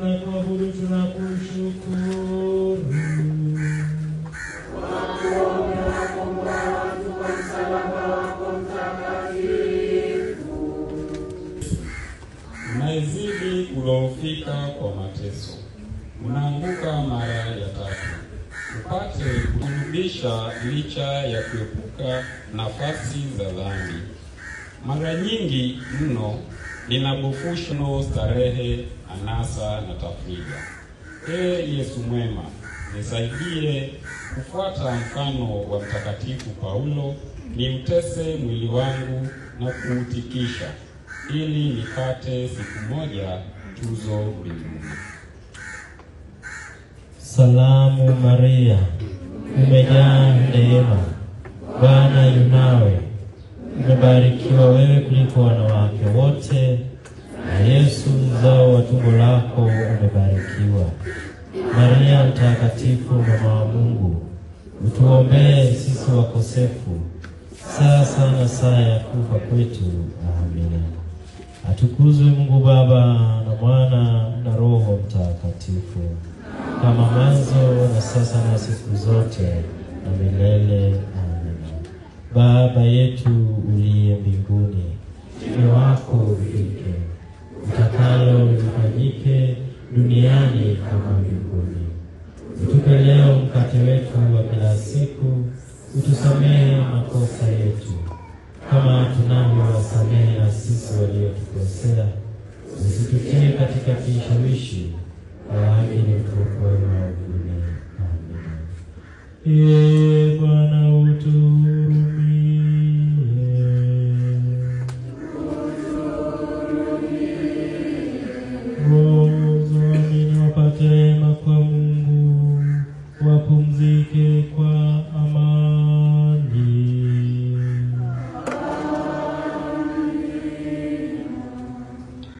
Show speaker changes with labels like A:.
A: Tunakuabudu, tunakushukuru.
B: Unaizidi kudhoofika kwa mateso, unaanguka mara ya tatu, upate kusulubisha licha ya kuepuka nafasi za dhambi. Mara nyingi mno ninabofusha starehe, anasa na tafrija. Ee Yesu mwema, nisaidie kufuata mfano wa Mtakatifu Paulo, niutese mwili wangu na kuutikisha, ili nipate siku moja tuzo mbinguni.
A: Salamu Maria, umejaa neema, Bwana yu nawe, umebarikiwa wewe kuliko wanawake wote, na Yesu mzao wa tumbo lako umebarikiwa. Maria Mtakatifu, mama wa Mungu, utuombee sisi wakosefu, sasa na saa ya kufa kwetu. Amina. Atukuzwe Mungu Baba na Mwana na Roho Mtakatifu, kama mwanzo na sasa na siku zote na milele. Amina. Baba yetu uliye mbinguni, jina lako ufike, utakalo lifanyike duniani kama mbinguni. Utupe leo mkate wetu wa kila siku, utusamehe makosa yetu kama tunavyowasamehe na sisi waliotukosea, usitutie katika kishawishi, lakini utuokoe maovuni. Amina. Ee Bwana